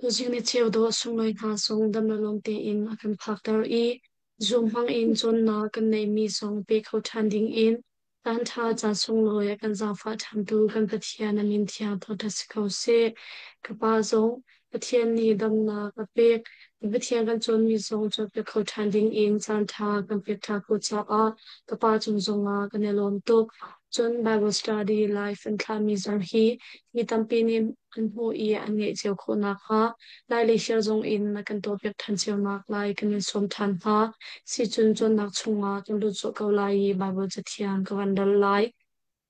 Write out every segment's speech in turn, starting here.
Tuzing ni cheu dawh sunglawi hna sung dam le lawm tein a kan phakter i Zoom hmang in cawnnak kan neihmi zong pe kho ṭhan ding in caan ṭha caan sunglawi a kan zaangfah ṭhantu kan Pathian a min thiang thangṭhat si ko seh. Ka pa zong Pathian nih damnak a pek. Pathian kan cawnmi zong cawnpiak kho ṭhan ding in caan ṭha kan pek ṭha ko caah ka pa cung zongah kan i lawm tuk. Cun Bible study live an thlahmi zong hi mi tampi nih an hmuh i an ngeih cio khawh nakhnga Lai le Shia zong in na kan tuahpiak ṭhan cio naklai kan in sawm ṭhan hna. Sicun cawnnak chungah kan lut sawh ko lai i Baibal Cathiang ka van dal lai.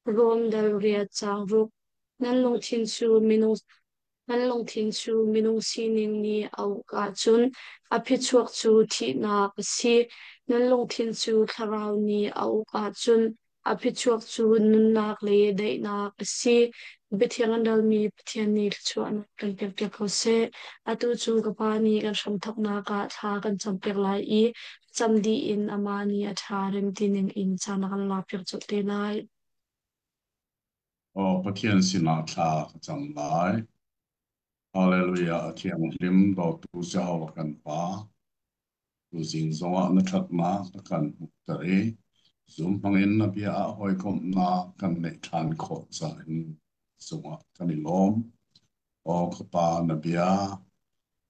Rom dal riat caang ruk. Nan lungthin cu minung nan lungthin cu minung sining nih a uk ahcun a phichuak cu thihnak a si. Nan lungthin cu thlarau nih a uk ahcun a phichuak cu nunnak le daihnak a si. Biathiang an ralmi Pathian nih thluachuahnak kan pekpiak ko seh. Atu cu ka Pa nih kan hramthawknak ah thla kan campiak lai i cam dih in amah nih a ṭha rem ti ning in caan a kan lakpiak colh te lai. Aw Pathian sinah thla ka cam lai. Hallelujah, a thianghlim dawtu Jehovah kan Pa. Tuzing zongah na ṭhatnak na kan hmuhter i zum hmangin na bia ah hawikomhnak kan neih ṭhan khawh caah cungah kan i lawm. Aw ka Pa, na bia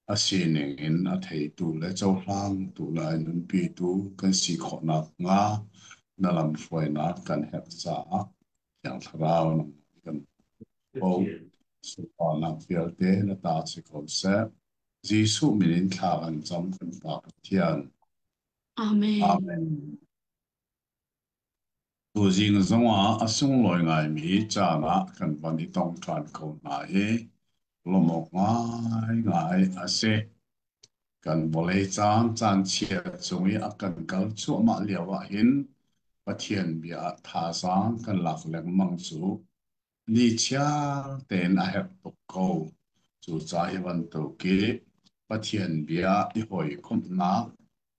a sining in a theitu le cohlangtu le a nunpitu kan si khawh nakhnga na lamhruainak kan herh caah Thiang Thlarau nangmah kan ko. Sunparnak vialte na ta si ko seh. Jesuh min in thla kan cam kan Pa Pathian. Amen. Amen. Tuzing zongah a sunglawi ngaimi caan ah kan van i tong ṭhan ko hna hi lawmh awk ngaingai a si. Kan vawlei caan caan chia cung i a kan kal cuahmah lio ah hin Pathian bia ah thazaang kan lak lengmang cu Nichiar tein a herh tuk ko. Cucaah hi bantuk i Pathian bia i hawikomhnak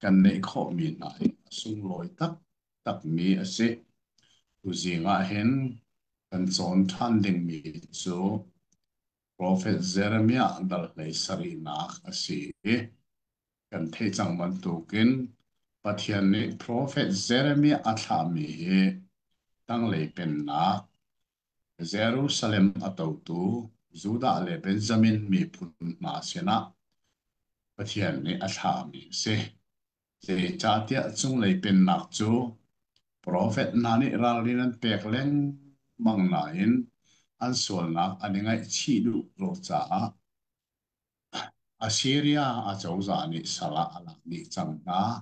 kan neih khawhmi hna hi a sunglawi taktakmi a si. Tuzing ah hin kan cawn ṭhan dingmi cu Profet Jeremiah dal hlei sarihnak a si i kan theih cang bantukin Pathian nih profet Jeremiah a thlahmi hi tanglei pennak Jerusalem a totu Judah le Benjamin miphun hna sinah Pathian nih a thlahmi a si. Zeicahtiah cunglei pennak cu profet hna nih ralrin an pek lengmang nain an sualnak an i ngaihchih duh lo caah Assiria acozah nih sal ah a lak dih cang hna.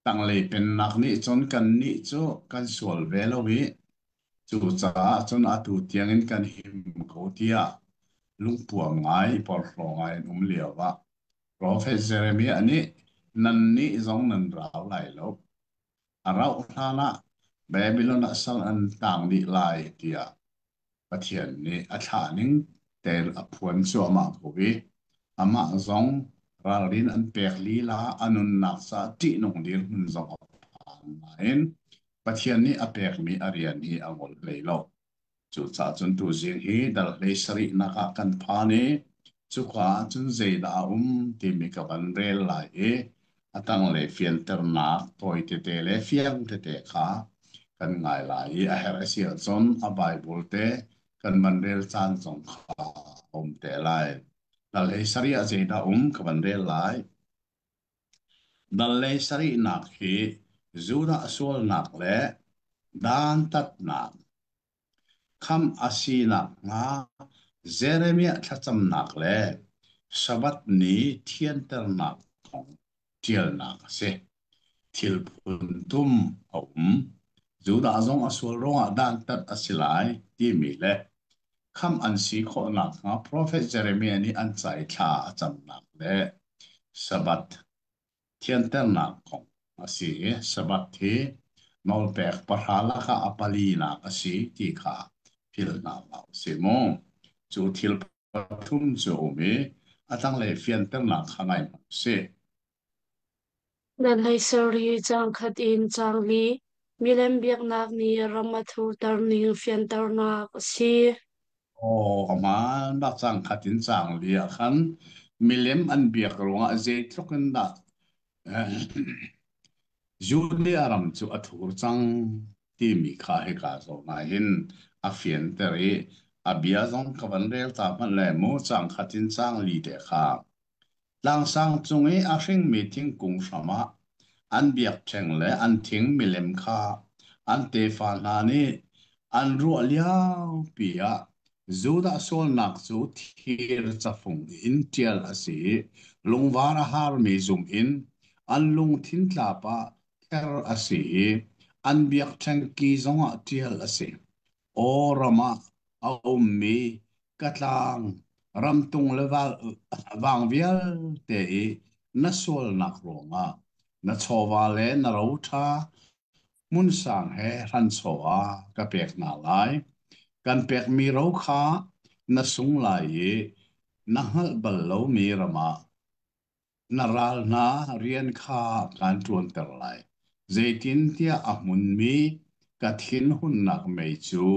Tanglei pennak nih cun kannih cu kan sual ve lo i cucaah cun atu tiangin kan him ko tiah lungpuam ngai porhlaw ngai an um lioah Profet Jeremiah nih nannih zong nan rau lai lo. A rauh hlanah Babylon ah sal an tang dih lai tiah Pathian nih a thlah ning tein a phuan cuahmah ko i amah zong ralrin an pek lila a nunnak caah ṭihnung dirhmun zong a phan nain Pathian nih a pekmi a rian hi a ngol hlei lo. Cucaah cun tuzing hi dal hlei sarihnak ah kan phan i cuka ah cun zeidah a um timi ka van rel lai i a tanglei fianternak tawi tete le fiang tete kha kan ngai lai i a herh a si ahcun a Baibal te kan van rel caan zong kha a um te lai. Dal hlei sarih ah zeidah um ka van rel lai. Dal hlei sarihnak hi Judah sualnak le dantatnak Khamh a si nakhnga Jeremiah thlacamnak le Sabbath ni thianternak kong ṭialnak a si. Thil phun thum a um. Judah zong a sual ruangah dantat a si lai timi le khamh an si khawh nakhnga profet Jeremiah nih an ca i thla a camnak le Sabbath thianternak kong a si i Sabbath hi nawlpek pahra lakah a palinak a si ti kha philh hna hlah usih mu. Cu thil pathum cu a um i a tanglei fianternak kha ngai hmanh usih. Nan hei ser i caang khat in caang li milem biaknak nih ram a thurter ning fianternak a si. Aw, aman bak cang khat in cang li ah khan milem an biak ruangah zeitluk in dah eh, Judea ram cu a thur cang timi kha hika zawn ah hin a fianter i a bia zong ka van rel ta hmanh le mu cang khat in cang li te kha. Tlangsang cung i a hringmi thingkung hram ah an biakṭheng le an thing milem kha an tefa hna nih an ruah liopi ah Judah sualnak cu thir cafung in ṭial a si i lungvar a harmi zum in an lungthin tlap ah kher a si i an biakṭheng ki zongah ṭial a si. Aw ram ah a ummi ka tlang, ramtung le vang vialte i na sualnak ruangah na chawva le na ro ṭha hmunsang he hranchaw ah ka pek hna lai. Kan pekmi ro kha na sung lai i na hngalh bal lomi ram ah Na ral hna rian kha kaan ṭuanter lai, zeitintiah a hmunmi ka thinhunnak mei cu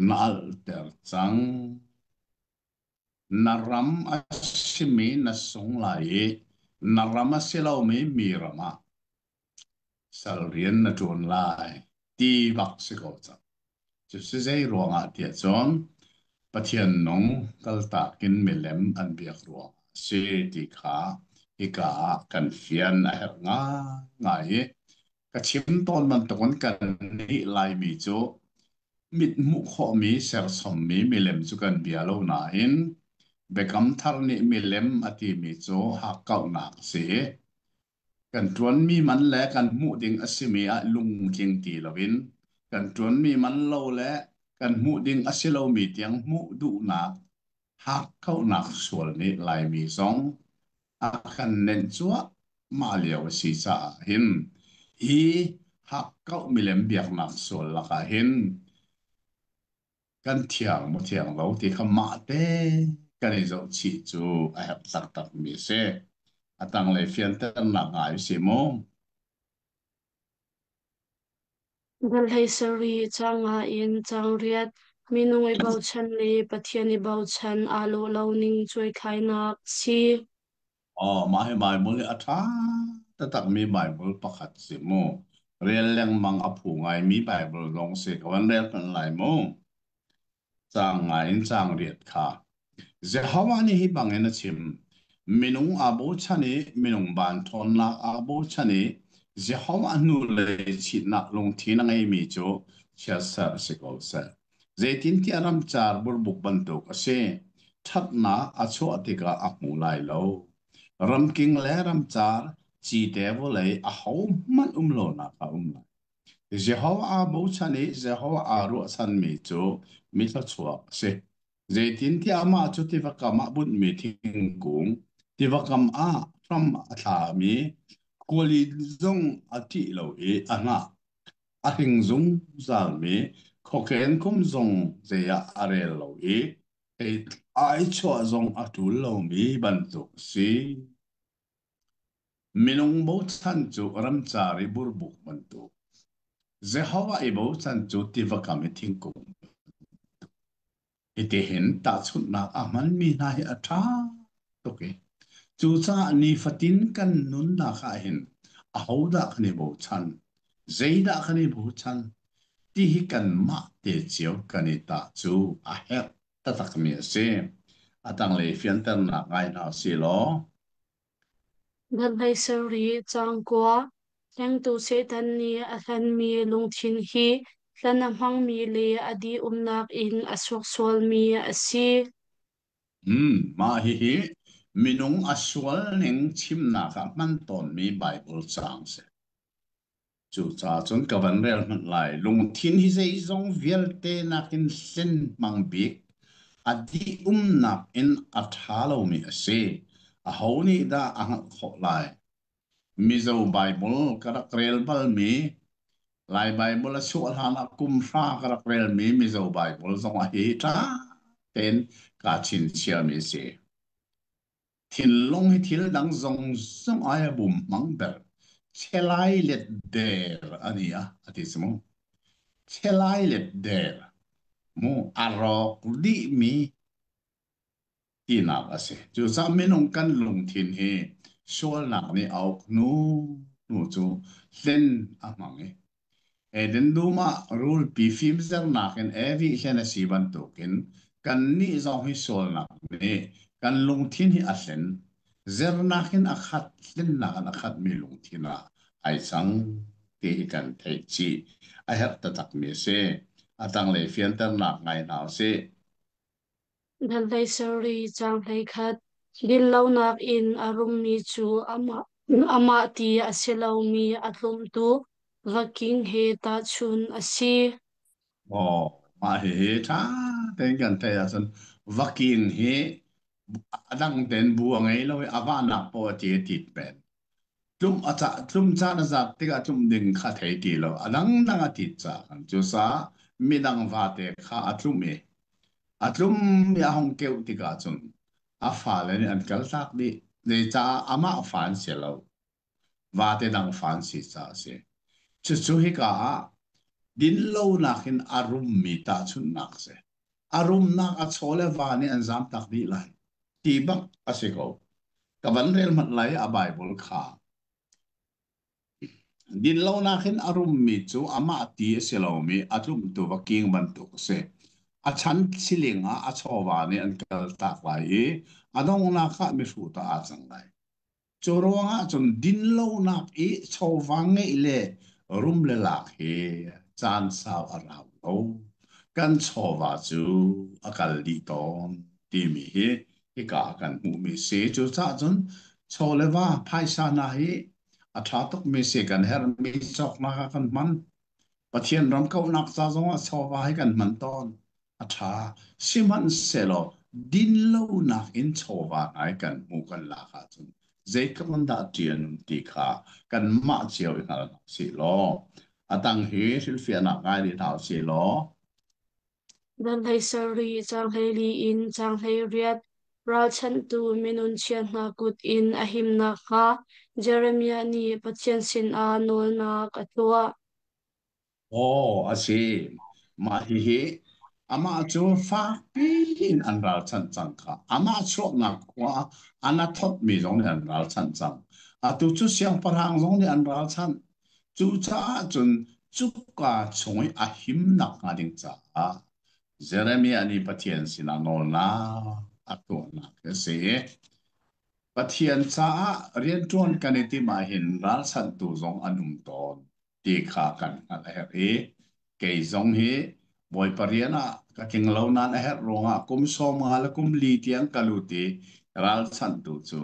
na alhter cang. Na ram a simi na sung lai i na ram a si lomi mi ram ah sal rian na ṭuan lai ti bak si ko cang. Cucu zei ruangah tiah cun Pathian nung kaltak in milem an biak ruangah a si ti kha hika ah kan fian a herh ngaingai i ka chim tawn bantukin kannih Laimi cu mit hmuh khawhmi sersommi milem cu kan bia lo nain Biakam Thar nih milem a timi cu hakkauhnak a si i Kan ṭuanmi man le kan hmuh ding a simi ah lungtling ti loin kan ṭuanmi man lo le kan hmuh ding a si lomi tiang hmuh duhnak hakkauhnak sual nih Laimi zong a kan nenh cuahmah lio a si caah hin hi hakkauh milem biaknak sual lakah hin kan thiang maw thiang lo ti kha mah te kan i zohchih cu a herh taktakmi a si. A tanglei fianternak ngai si mu. Velhlei sarih caang nga in caang riat minung i bochan le Pathian i bochan aa lawh lo ning cuaithlainak a si. Oh, mah hi Bible hi a ṭha taktakmi Bible pakhat si mu. Rel lengmang a phu ngaimi Bible zong si ka van rel hmanh lai mu. Caang nga in caang riat kha. Jehovah nih hi bangin a chim, Minung aa bochan i minung van ṭhawnnak aa bochan i Jehovah hnulei chitnak lungthin a ngeimi cu chiatserh si ko seh. Zeitintiah ramcar burbuk bantuk a si, ṭhatnak a chuah tikah a hmu lai lo. Ramking le ramcar cite vawlei ahohmanh um lonak ah a um lai. Jehovah aa bochan i Jehovah aa ruahchanmi cu mi thluachuak a si. Zeitintiah amah cu tiva kam ah bunhmi thingkung, tiva kam ah hram a thlami, khuali zong a ṭih lo i a hnah a hring zungzalmi, khuaken kum zong zei ah a rel lo i thei ai chuah zong a ṭul lomi bantuk a si. Minung bochan cu ramcar i burbuk bantuk, Jehovah i bochan cu tiva kam i thingkung. Hitihin tahchunhnak a hmanmi hna hi a ṭha tuk i cucaah nifatin kan nunnak ah hin ahodah kan i bochan, zeidah kan i bochan ti hi kanmah te cio kan i tah cu a herh taktakmi a si. A tanglei fianternak ngai hna usih law. Velhlei sarih caang kua Hlengtu Satan nih a hlanmi lungthin hi hlan a hmangmi le a dih-umnak in a suaksualmi a si. Mah hihi minung a sual ning chimnak ah hman tawnmi Baibal caang a si. Cucaah cun ka van rel hmanh lai. Lungthin hi zeizong vialte nakin hlen hmang bik, a dih-umnak in a ṭha lomi a si. Aho nih dah a hngalh khawh lai? Mizo Baibal ka rak rel balmi, Lai Baibal a chuah hlanah kum hra ka rak relmi Mizo Baibal zong ah hi ṭha tein kaa chinchiahmi a si. Thinlung hi thil dang zongzong ai a bum hmang ber. Chelai let der a ni a, a ti cu mu. Chelai let der. Mu a rawk dihmi tinak a si. Cucaah minung kan lungthin hi sualnak nih a uk hnu hnu cu hlen a hmang i Eden dum ah rulpi fimzernak in Evi hlen a si bantukin kannih zong hi sualnak nih kan lungthin hi a hlen. Zernak in a khat, hlennak in a khatmi lungthin ah ai cang ti hi kan theih chih a herh taktakmi a si. A tanglei fianternak ngai hna usih. Hnamhlei sarih caanghlei khat dinlonak in a rummi cu amah ti a si lomi a tlumtu vaking he tahchunh a si. Aw, mah hihi ṭha tein kan theih ahcun vaking hi a dang tein bu a ngei lo i a vahnak paoh a ti a tit pen. Tlum a ca tlum caan a zat tikah tlum ding kha thei ti lo. A dangdang a tit caah khan cucaah midang vate kha a tlum i a tlum i a hung keuh tikah cun a fale nih an kaltak dih. Zeicah amah fa an si lo. Vate dang fa an si caah a si. Cucu hika ah dinlonak in a rummi tahchunhnak a si. A rumnak a chaw le va nih an zamtak dih lai ti bak a si ko. Ka van rel hmanh lai a Bible kha. Dinlonak in a rummi cu amah ti a si lomi a tlumtu va king bantuk a si. A chan siling ah a chawva nih an kaltak lai i a donghnak ah mihrut ah aa cang lai. Cu ruangah cun dinlonak i chawva ngeih le rum le lak hi caan sau a rau lo. Kan chawva cu a kal dih tawn timi hi hika ah kan hmuhmi si. Cucaah cun chaw le va phaisa hna hi a ṭha tukmi si kan herhmi cawknak ah kan hman. Pathian ram kauhnak ca zongah chawva hi kan hman tawn. A ṭha. Sihmanhsehlaw dinlonak in chawva hna i kan hmuh kan lak ahcun zeitluk in dah ṭih a nun ti kha kanmah cio i hngal hna usih law a tang hi hrilhfiahnak ngai rih hna usih law Danhlei sarih, caanghlei li in caanghlei riat ralchanhtu minunchia hna kut in a him nakhnga Jeremiah nih Pathian sinah nawlnak a tuah. Aw, a si. Mah hihi amah cu fakpi in an ralchanh cang kha. Amah chuaknak khua Anathoth-mi zong nih an ralchanh cang. Atu cu siangpahrang zong nih an ralchanh. Cucaah cun cuka chung i a him nakhnga ding caah Jeremiah nih Pathian sinah nawlnak a tuahnak a si. Pathian caah rianṭuan kan i timh ahhin ralchanhtu zong an um tawn. Ti kha kan hngalh a herh i kei zong hi Bawipa rian ah ka tling lo nain a herh ruangah kum 50 le kum li tiang ka lut i ralchanhtu cu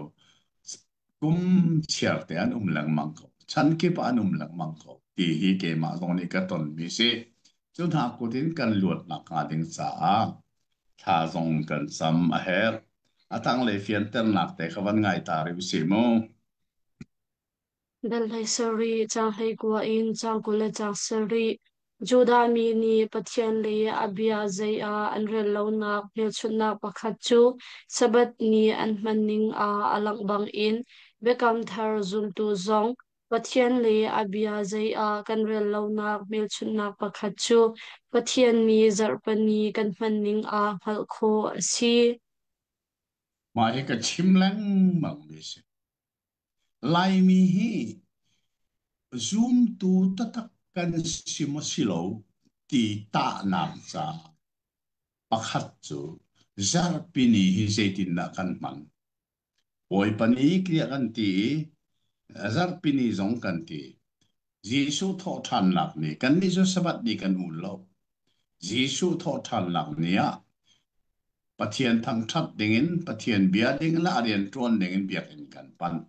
kum chiarte an um lengmang ko. Chan kip ah an um lengmang ko ti hi keimah zong nih ka tonmi si. Cu hna kut in kan luat nakhnga ding caah thla zong kan cam a herh. A tanglei fianternak te kha van ngai ta rih usih mu. Danhlei sarih, caanghlei kua in caang 20 le caang sarih. Judah mi nih Pathian le a bia zei ah an rel lonak hmelchunhnak pakhat cu Sabbath ni an hmanning ah a langh bangin Biakam Thar zumtu zong Pathian le a bia zei ah kan rel lonak hmelchunhnak pakhat cu Pathian ni Zarhpini kan hmanning ah hngalh khawh a si. Mah hi ka chim lengmangmi a si. Laimi hi zumtu taktak kan si maw si lo ti tahnak caah pakhat cu zarhpi ni hi zeitindah kan hman? Bawipa ni tiah kan ti i zarhpi ni zong kan ti. Jesuh thawhṭhannak ni, kannih cu Sabbath ni kan ul lo. Jesuh thawhṭhannak ni ah Pathian thangṭhat dingin, Pathian bia ding le a rian ṭuan dingin biakinn kan panh.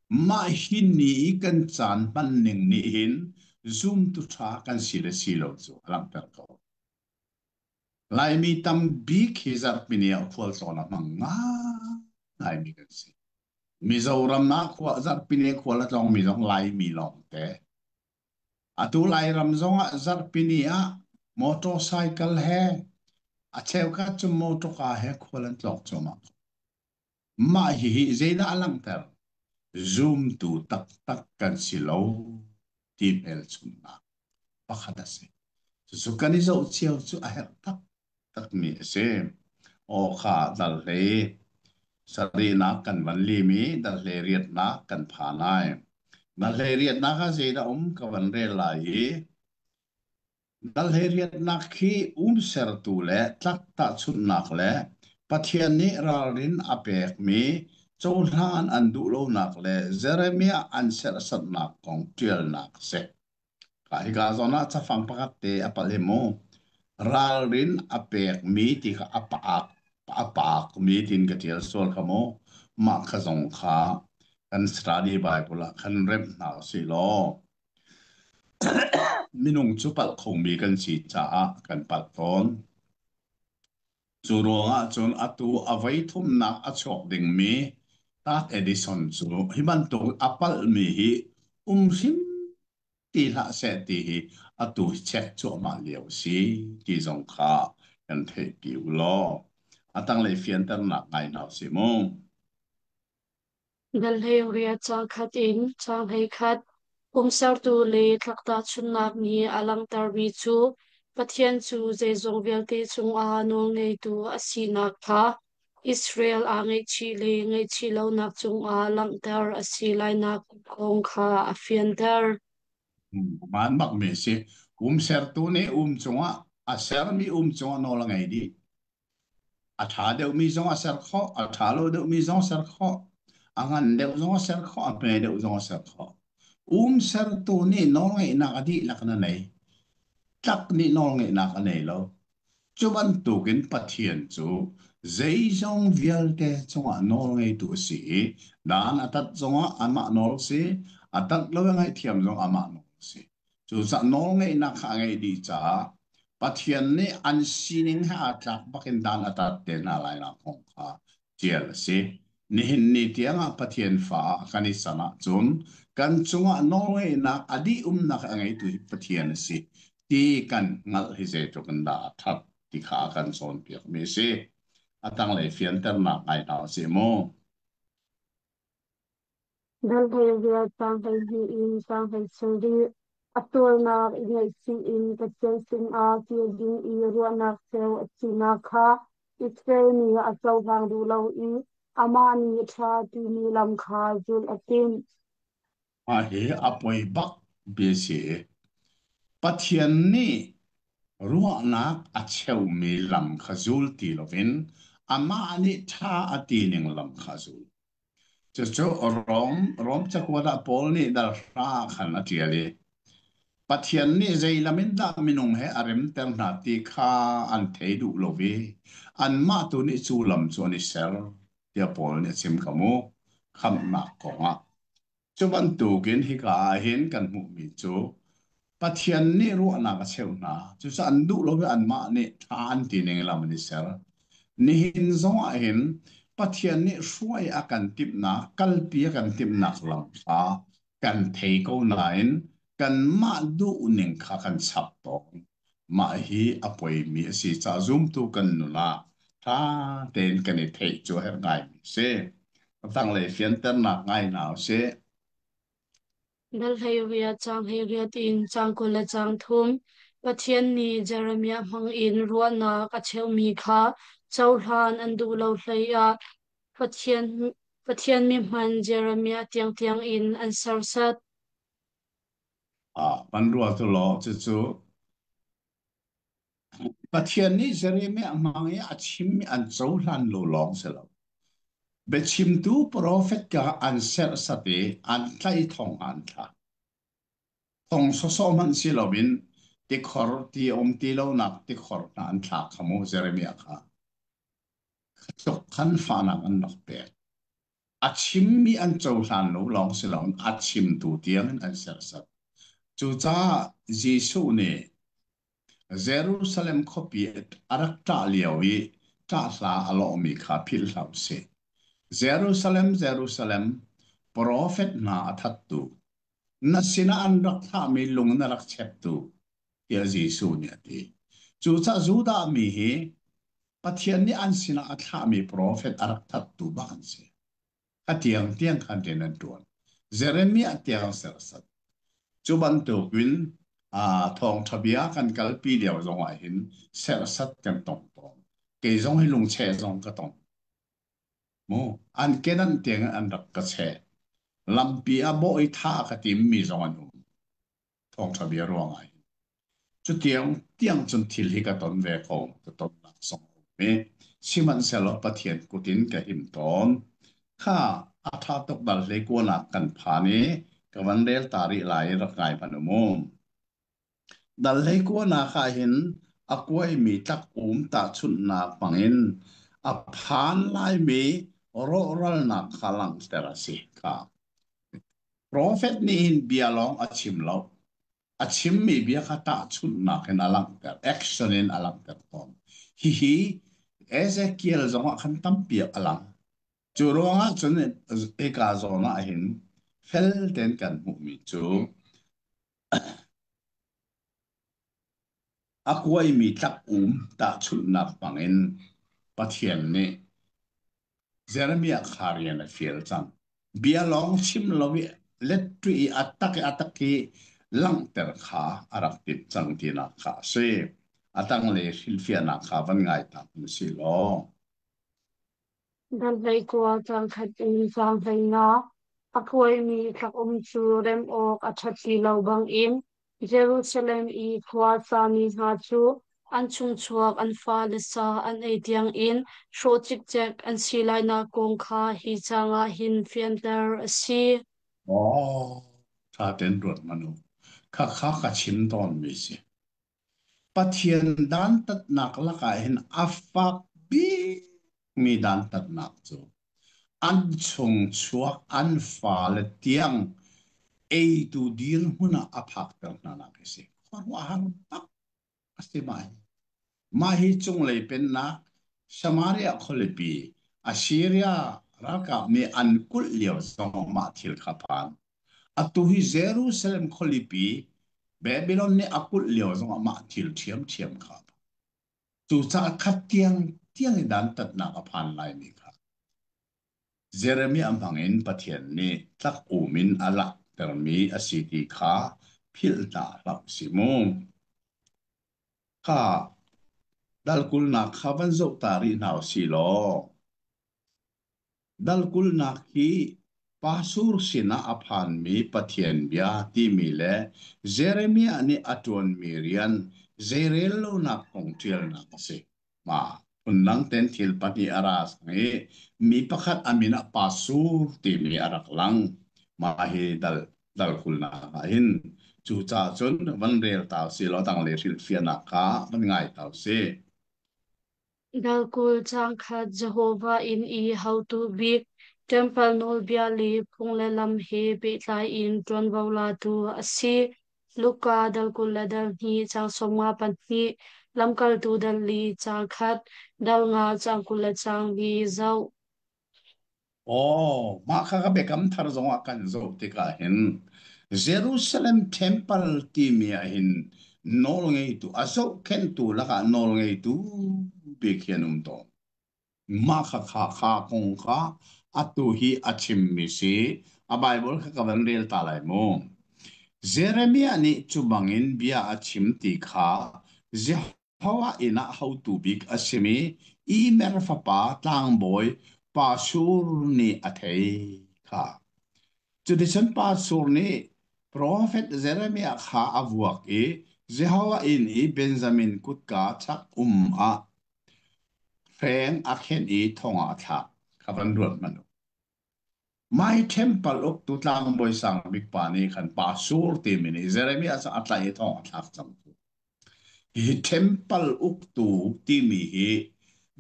Mah hi ni i kan caan hman ning nih hin zumtu ṭha kan si le si lo cu a langhter ko. Laimi tambik hi zarhpini ah khualtlawn a hmang ngaingaimi kan si. Mizoram ah khua zarhpini khual a tlawngmi zong Laimi lawngte. Atu Lairam zongah zarhpini ah motorcycle he a cheukhat cu motorka he khual an tlawng cuahmah. Mah hihi zeidah a langhter? Zumtu taktak kan si lo ti hmelchunhnak pakhat a si. Cucu kan i zoh cio cu a herh taktakmi a si. Aw kha dal hlei sarihnak kan van lim i dal hlei riatnak kan phan ai. Dal hlei riatnak ah zeidah um ka van rel lai i dal hlei riatnak khi umsertu le tlak tahchunhnak le Pathian nih ralrin a pekmi cohlan an duh lonak le Jeremiah an serhsatnak kong ṭialnak a si. Hika zawn ah cafang pakhat te a palh hi mu. Ralrin a pekmi ti kha a paak a paakmi tiin ka ṭial sual kha mu. Mah kha zong kha kan study Bible ah khan remh hna usih law minung cu palh khomi kan si caah kan palh tawn. Cu ruangah cun atu a voi thumnak a chuak dingmi Tat Edison cu hi bantuk a palhmi hi um hrim ti hlah seh ti hi atu hi check cuahmah lio a si ti zong kha kan theihpi u law a tanglei fianternak ngai hna usih mu. Dal hlei riat caang khat in caang 11 Pumsertu le tlak-tahchunhnak nih a langhtermi cu Pathian cu zeizong vialte cungah nawlngeitu a sinak kha Israel aa ngaihchih le ngaihchih lonak cungah langhter a si lainak kong kha a fianter. Hmaan bakmi a si. Um sertu nih um cungah a sermi um cungah nawl a ngei dih. A ṭha deuhmi zong a ser khawh, a ṭha lo deuhmi zong a ser khawh, a ngan deuh zong a ser khawh, a hme deuh zong a ser khawh. Um sertu nih nawlngeihnak a dihlak in a nei. Tlak nih nawlngeihnak a nei lo. Cu bantukin Pathian cu zeizong vialte cungah nawlngeitu a si i dan a tat zongah amah nawl a si, a tat lo i ngaihthiam zong amah nawl a si. Cucaah nawlngeihnak kha a ngeih dih caah Pathian nih an sining he aa tlak bakin dan a tat te hna lainak kong kha ṭial a si. Nihin ni tiangah Pathian fa ah kan i can ahcun kan cungah nawlngeihnak a dih umnak a ngeitu hi Pathian a si ti kan hngalh hi zeitluk in dah a ṭhat ti kha a kan cawnpiakmi a si. A tanglei fianternak ngai hna usih mu. Dal hlei riat caang 12 in caang 17. A sualnak i ngaihchih in Pathian sinah kir ding i ruahnak cheu a sinak kha Israel nih a cohlang duh lo i amah nih ṭha timi lam kha zulh a timh. Mah hi a poi bak bia si. Pathian nih ruahnak a cheumi lam kha zul ti loin amah nih ṭha a ti ning lam kha a zul. Cucu Rom cakuat ah Paul nih dal hra ah khan a ṭial i Pathian nih zei lam in dah minung he a remter hna ti kha an thei duh lo i anmah tu nih cu lam cu an i ser tiah Paul nih a chim kha mu khamhnak kongah. Cu bantukin hika ah hin kan hmuhmi cu Pathian nih ruahnak a cheuh hna. Cucaah an duh lo i anmah nih ṭha an ti ning lam an i ser. Nihin zong ah hin Pathian nih hruai a kan timhnak, kalpi a kan timhnak lam kha kan thei ko nain kanmah duhning kha kan chap tawn. Mah hi a poimi a si caah zumtu kan nun ah ṭha tein kan i theih cu a herh ngaimi a si. A tanglei fianternak ngai hna usih. Dal 18 caang 18 in caang 20 le caang thum. Pathian nih Jeremiah hmangin ruahnak a cheuhmi kha cohlan an duh lo hleiah Pathian, Pathian mi hman Jeremiah tiangtiang in an serhsat. Ah, pan rua tu law cucu Pathian nih Jeremiah hmang i a chimmi an cohlan lo lawng si lo. Biachimtu profet kha an serhsat i an tlaih thong ah an thlak. Thong sawsawh hmanh si loin tikhor ti a um ti lonak tikhor hna an thlak kha mu Jeremiah kha. Tluk khan fahnak an rak pek. A chimmi an cohlan lo lawng si loin a chimtu tiangin an serhsat. Cucaah Jesuh nih Jerusalem khuapi a rak ṭah lio i ṭahhla a lawhmi kha philh hlah usih. Jerusalem, Jerusalem, profet hna a thattu, na sinah an rak thlahmi lung na rak cheptu, tiah Jesuh nih a ti. Cucaah Judah mi hi Pathian nih an sinah a thlahmi profet a rak thattu bak an si. A tiang tiang khan rian an ṭuan. Jeremiah tiang serhsat. Cu bantukin. Thawngṭha bia kan kalpi lio zong ah hin serhsat kan tong tawn. Kei zong hi lungcheh zong ka tong. Mu an kedan tiang in an rak ka cheh. Lampi ah bawh i thah ka timmi zong an um. Thawngṭha bia ruang ah hin. Cutiang tiang cun thil hi ka ton ve ko. Ka tonnak zong a um i sihmanhsehlaw Pathian kut in ka him tawn. Kha a ṭha tuk dal hlei kuanak kan phan i ka van rel ta rih lai i rak ngai hmanh u mu. Dal hlei kuanak ah hin a kuaimi tlak-um tahchunhnak hmangin a phan laimi rawhralnak kha langhter a si kha. Profet nih hin bia lawng a chim lo. A chimmi bia kha tahchunhnak in a langhter, action in a langhter tawn. Hihi Ezekiel zongah khan tampi a lang. Cu ruangah cun hika zawn ah hin fel tein kan hmuhmi cu a kuaimi tlak-um tahchunhnak hmangin Pathian nih Jeremiah kha rian a fial cang. Bia lawng chim lo i letṭi i a tak i langhter kha a rak timh cang tinak kha a si. A tanglei hrilhfiahnak kha van ngai ta hmanh si law. Danhleikua cangkhat in zaanghleinak a kuaimi tlak-um cu rem awk a ṭhat ti lo bangin Jerusalem i khua sami hna cu an chungchuak an fale sa an ei tiangin hrawh cikcek an si lainak kong kha hi caang ah hin fianter a si. Aw, ṭha tein ruat hmanh u. Khakha ka chim tawnmi si. Pathian dantatnak lakah hin a fak bikmi dantatnak cu an chungchuak an fale tiang eitu dirhmun ah a phakter hnanak hi si. Khuaruahhar bak a si mah hi. Mah hi cunglei pennak Samaria khualipi Assyria ralkap nih an kulh lio zong mah thil kha phan. Atu hi Jerusalem khualipi Babylon nih a kulh lio zongah mah thil ṭhiamṭhiam kha a phan. Cucaah khat tiang tiang i dantatnak a phan laimi kha Jeremiah hmangin Pathian nih tlak-um in a langhtermi a si ti kha philh hna hlah u sih mu. Kha dalkulnak kha van zoh ta rih hna u sih law Dalkulnak hi Pashur sinah a phanmi Pathian bia timi le Jeremiah nih a ṭuanmi rian zeirel lonak kong ṭialnak a si. Mah phundang tein thil pahnih a ra cang i mi pakhat a min ah Pashur timi a rak lang. Mah hi dalkulnak ah hin cucaah cun van rel ta usih law tanglei hrilhfiahnak kha van ngai ta usih. Dalkul caangkhat Jehovah inn i haotu bik, ṭempal nawlbia le phung le lam he pehtlai in ṭuanvo latu a si. Luka dal 20 le dal hnih caang 52, Lamkaltu dal li caang khat, dal nga caang 20 le caang li zoh. Aw, mah kha ka biakam thar zongah kan zoh tikah hin Jerusalem Temple timi ah hin nawlngeitu a zohkhenhtu lakah nawlngeitu bik hi an um tawn. Mah kha kha kha kong kha atu hi a chimmi si. A Bible kha ka van rel ta lai mu. Jeremiah nih cu bangin bia a chim ti kha Jehovah inn ah hotu bik a simi Immer fapa tlangbawi Pashur nih a theih kha. Cuticun Pashur nih profet Jeremiah kha a vuak i Jehovah inn i Benjamin kutka chak um ah hreng a khenh i thong ah a thlak. Kha van ruat hmanh u. Mai ṭhempal uktu tlangbawi sang bik pa nih khan Pashur timi nih Jeremiah cu a tlaih i thong a thlak cang. Hi ṭhempal uktu timi hi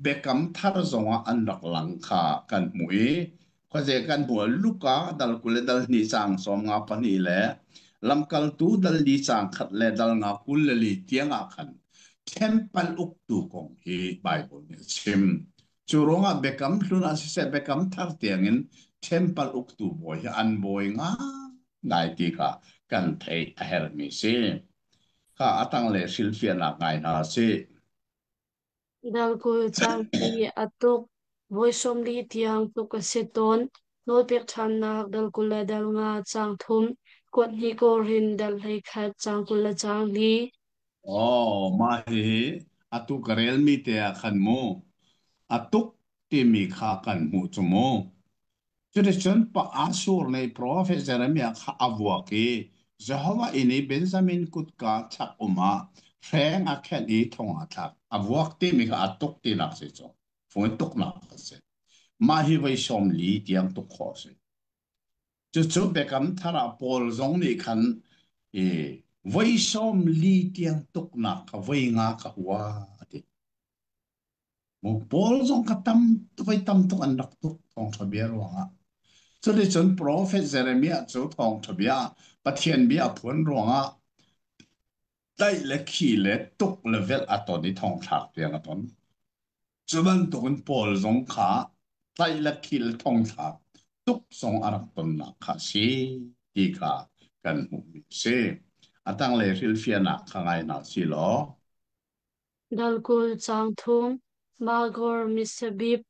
Biakam Thar zongah an rak lang kha kan hmuh i khuaze kan hmuh Luka dal 20 le dal hnih caang 52 le Lamkaltu dal li caang khat le dal nga 24 tiangah khan ṭhempal uktu kong hi Baibal nih a chim. Cu ruangah Biakam Hlun ah siseh Biakam Thar tiangin ṭhempal uktu bawi hi an bawi ngaingai ti kha kan theih a herhmi si. Kha a tanglei hrilhfiahnak ngai hna sih. Dalkul caang hi a tuk. Voi 40 tiang tuk a si tawn. Nawlpek ṭhannak dal 20 le dal nga caang thum. Kuat hnih Korin dal 11 caang 24. Oh, mah hi atu ka relmi te ah khan mu a tuk timi kha kan hmuh cu mu. Cuticun pa Ashur nih profet Jeremiah kha a vuak i Jehovah inn i Benjamin kutka chak um ah hreng a khenh i thong a thlak. A vuak timi kha a tuk tinak si cu. Fung in tuknak a si. Mah hi voi 40 tiang tuk khawh a si. Cucu Biakam Thar ah Paul zong nih khan i voi 40 tiang tuknak kha voi nga ka hua a ti. Mu Paul zong kha tam voi tam tuk an rak tuk thawngṭha bia ruangah. Cuticun profet Jeremiah cu thawngṭha bia Pathian bia a phuan ruangah tlaih le khi le tuk le velh a ton i thongthlak tiang a ton. Cu bantukin Paul zong kha tlaih le khil thongthlak tuk zong a rak tonnak kha a si ti kha kan hmuhmi a si. A tanglei hrilhfiahnak kha ngai hna si law. Dal 20 caang thum, Magor Misabib,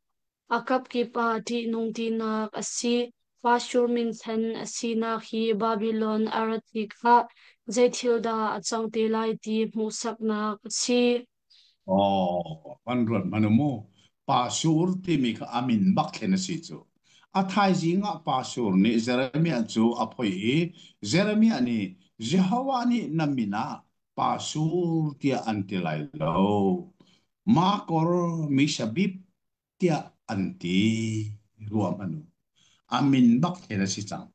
a kapkip ah ṭihnung tinak a si. Pashur minthen a sinak hi Babilon a rat tikah zei thil dah a cang te lai ti hmuhsaknak a si. Aw, kan ruat hmanh u mu. Pasur timi kha a min bak thlen a si cu. A thaizing ah Pasur nih Jeremiah cu a phoih i Jeremiah nih Jehovah nih na min ah Pasur tiah an ti lai lo. Makor Misabib tiah an ti. Ruah hmanh u. A min bak thlen a si cang.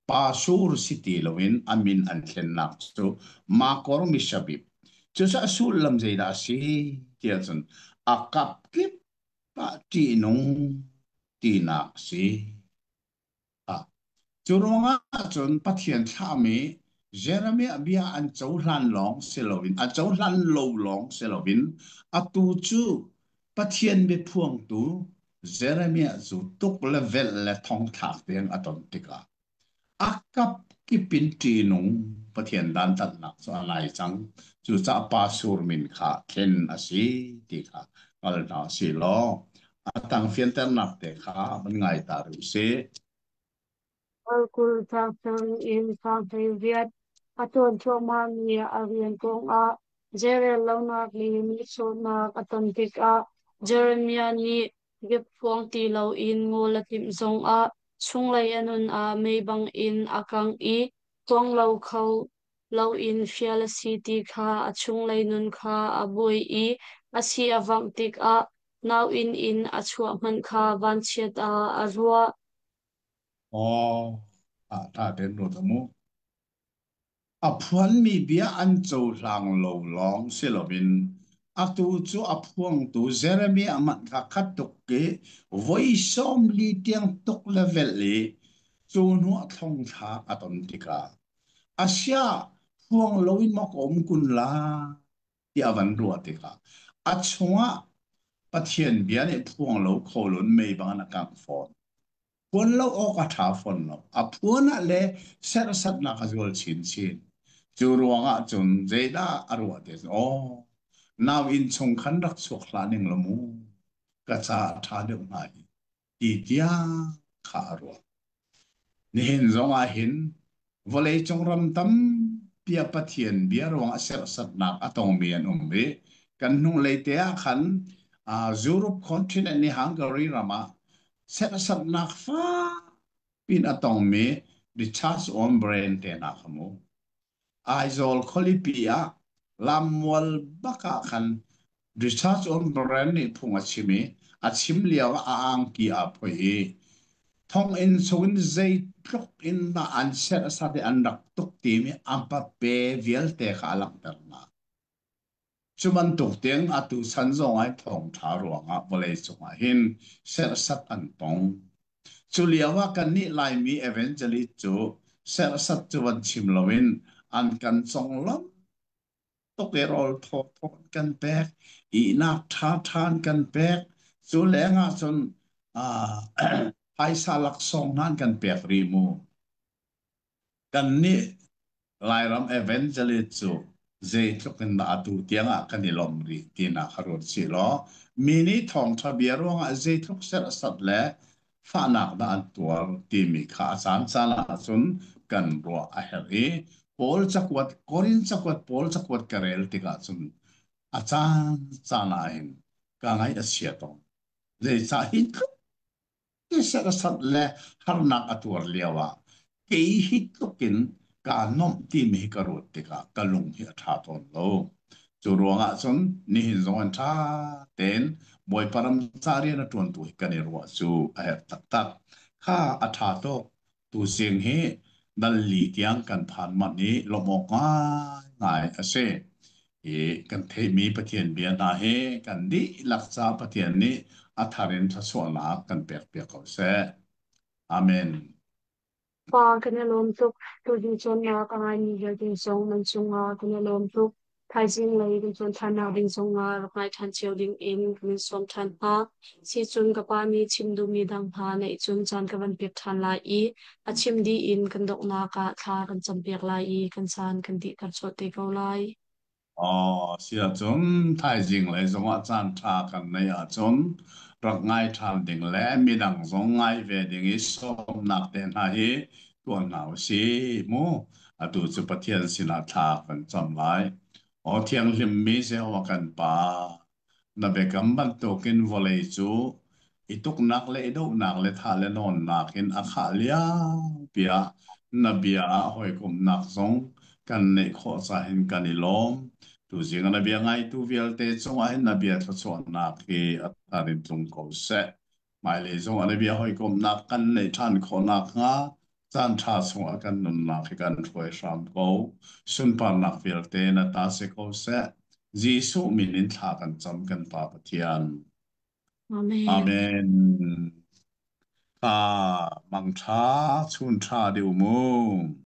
Pasur si ti loin a min an thlennak cu Makor Mishabib. Cucu a sullam zeidah a si tiah cun a kap kip ah ṭihnung tinak a si. Cu ruangah cun Pathian thlahmi Jeremiah bia an cohlan lawng si loin a cohlan lo lawng si loin atu cu Pathian biaphuangtu Jeremiah cu tuk le velh le thongthlak tiang a ton tikah a kap kip in ṭihnung Pathian dantatnak cu a nai cang. Cucaah Pasur min kha thlen a si ti kha hngal hna usih law a tang fianternak te kha van ngai ta rih usih. Dal 20 caang sarih in caang 18. A ṭuan cuahmahmi a rian kongah zeirel lonak le nihsawhnak a ton tikah Jeremiah nih biaphuang ti loin ngawl a timh zongah chunglei a nun ah mei bangin a kang i tuang lo kho loin fial a si ti kha a chunglei nun kha a buai i a si a vangh tikah nauinn in a chuah hmanh kha vanchiat ah a ruah. Aw, ah ṭha tein ruat mu. A phuanmi bia an cohlang lo lawng si loin atu cu a phuangtu Jeremiah hmanh kha khat tuk i voi 40 tiang tuk le velh i cu hnuah thlongthlak a ton tikah asia phuang loin maw ka um kun la tiah a van ruah tikah a chungah Pathian bia nih phuang lo kho loin mei bang a kangh fawn. Phuan lo awk a ṭha fawn lo. A phuan ah le serhsatnak a zual chinchin. Cu ruangah cun zeidah a ruah ti aw, nau inn chung khan rak chuak hlah ning law mu, ka ca a ṭha deuh hnga hi, ti tiang kha a ruah. Nihin zong ah hin vawleicung ram tampi ah Pathian bia ruangah serhsatnak a tongmi an um i kan hnulei te ah khan Europe continent i Hungary ram ah serhsatnak fak piin a tongmi Richard Brain te hna kha mu. Aizawl khualipi ah lammual bak ah khan Richard Brand nih phung a chim i a chim lio ah a angki aa phoih i thonginn chungin zeitluk in dah an serhsat i an rak tuk timi a hmape vialte kha a langhter hna. Cu bantuk tiang atu chan zong ah thawngṭha ruangah vawleicung ah hin serhsat an tong. Cu lio ah kannih Laimi evangelist cu serhsat cu van chim loin an kan conglawmh tuk i rawl thawthaw an kan pek, ihnak ṭhaṭha an kan pek. Cu lengah cun phaisa laksawng hna an kan pek rih mu. Kannih Lairam evangelist cu zeitluk in dah atu tiangah kan i lawmh rih tinak kha ruat sih law mi nih thawngṭha bia ruangah zeitluk serhsat le Fahnak dah an tuar timi kha a caancaan ahcun kan ruah a herh i Paul cakuat, Korin cakuat, Paul cakuat ka rel tikah cun a caancaan ah hin ka ngaih a chia tawn. Zeicah hi tluk serhsat le harnak a tuar lioah kei hi tluk in kaa nuamh timi hi ka ruat tikah ka lung hi a ṭha tawn lo. Cu ruangah cun nihin zong an ṭha tein Bawipa ram ca rian a ṭuantu hi kan i ruah cu a herh taktak. Kha a ṭha tuk. Tuzing hi dal li tiang kan phan manh i lawmh awk ngaingai a si. Hi kan theihmi Pathian bia hna hi kan dihlak ca Pathian nih a thar in thluachuahnak kan pekpiak ko seh. Amen. Pa, kan i lawm tuk. Tuzing cawnnak a ngaimi vialte zong nan cungah kan i lawm tuk. Thaizing lei kan cawn ṭhannak ding zongah rak ngai ṭhan cio ding in kan in sawm ṭhan hna. Sicun ka pa nih chim duhmi dang hna neih cun caan ka van pek ṭhan lai i a chim dih in kan donghnak ah thla kan campiak lai i kan caan kan dihter colh te ko lai. Aw, si ahcun thaizing lei zongah caan ṭha kan neih ahcun rak ngai ṭhan ding le midang zong ngai ve ding i sawmnak te hna hi tuah hna u sih mu. Atu cu Pathian sinah thla kan cam lai. Aw thianghlimmi Jehovah kan Pa, Na biakam bantukin vawlei cu i tuknak le i dohnak le thah le nawnnak in a khah liopi ah na bia ah hawikomhnak zong kan neih khawh cahin kan i lawm. Tuzing ah na bia ngaitu vialte cungah hin na bia thluachuahnak hi a thar in tlung ko seh. Hmailei zong ah na bia hawikomhnak kan neih ṭhan khawh nakhnga caanṭha chungah kan nunnak hi kan hruai hram ko. Sunparnak vialte na ta si ko seh. Jesuh min in thla kan cam kan Pa Pathian. Amen. Amen. Tha mangṭha chun ṭha deuh mu.